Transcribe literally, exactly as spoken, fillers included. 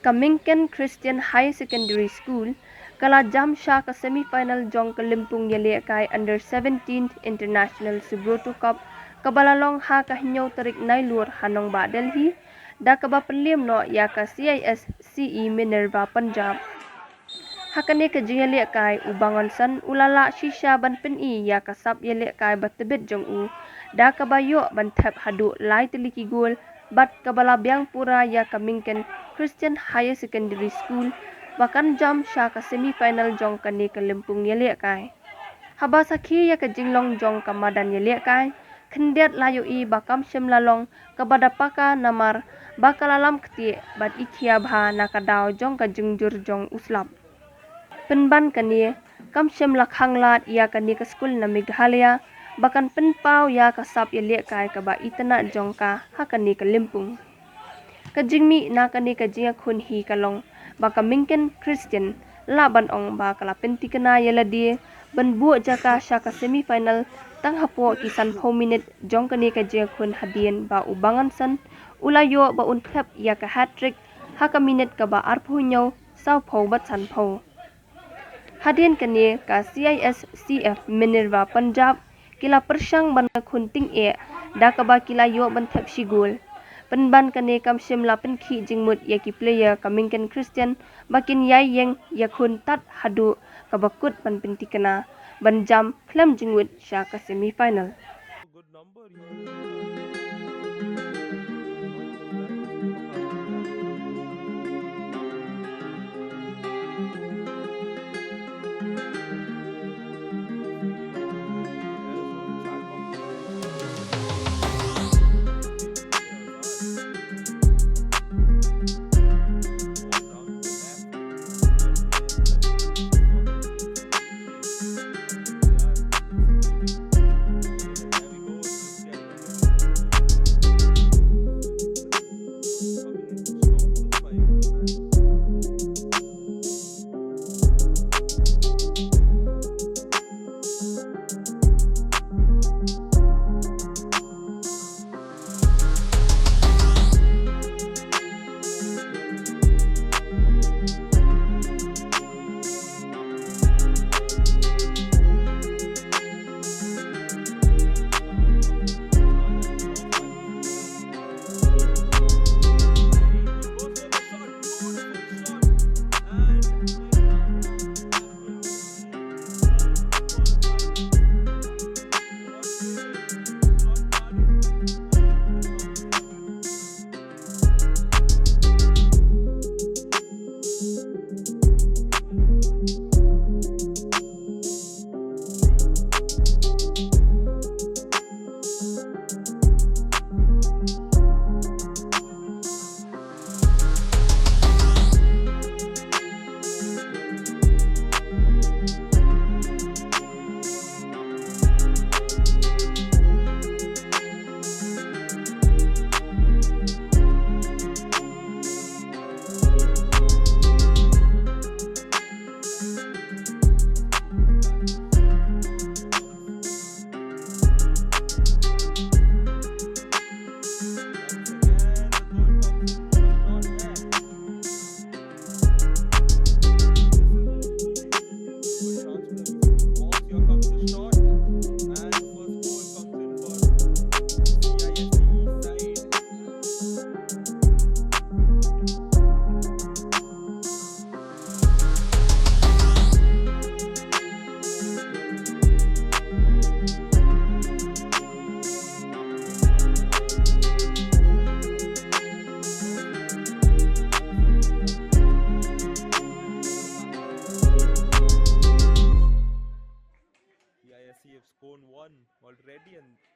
Ka Minken Christian Higher Secondary School ka la jam sha ka semi-final jong ka lympung ïalehkai Under seventeen International Subroto Cup, kaba la long ha ka hynñiew tarik Nailur ha nongbah Delhi, da kaba pynliem noh ïa ka C I S C E Minerva Punjab. Ha kane ka jingïalehkai, u Bangonson u la lah shisha ban pyni ïa ka sap ïalehkai ba tbit jong u, da kaba ïoh ban thep haduh lai tylli ki gol, bad kaba la biang pura ïa ka Minken Christian Higher Secondary School ba kan jam sha ka semi-final jong kane ka lympung ïalehkai. Haba sakhi ïa ka jinglong jong ka madan ïalehkai, khyndiat la ïohi ba kam shym la long kaba da paka namar ba ka la lam ktieh bad i khia bha na ka daw jong ka jingjur jong u slap. Pynban kane, kam shym la khang lad ïa kane ka skul na Meghalaya ba kan pynpaw ïa ka sap ïalehkai kaba itynnad jong ka ha kane ka lympung. Ka jingmih na kane ka jingïakhun hi ka long ba ka Minken Christian lah ban ong ba ka la pyntikna ïa lade ban buh jaka sha ka semi-final tang hapoh ki sanphew minit jong kane ka jingïakhun, hadien ba u Bangonson u la ïoh ba un thep ïa ka hat-trick ha ka minit kaba arphew hynñiew, sawphew bad sanphew. Hadien kane, ka C I S C F Minerva Punjab ki la pyrshang ban ïakhun tyngeh, da kaba ki la ïoh ban thep shi gol. Pynban kane, kam shym la pynkhih jingmut ïa ki player ka Minken Christian ba kin ïai ïeng ïakhun tad haduh kaba kut ban pyntikna ban jam khlem jingmut sha ka semi-final.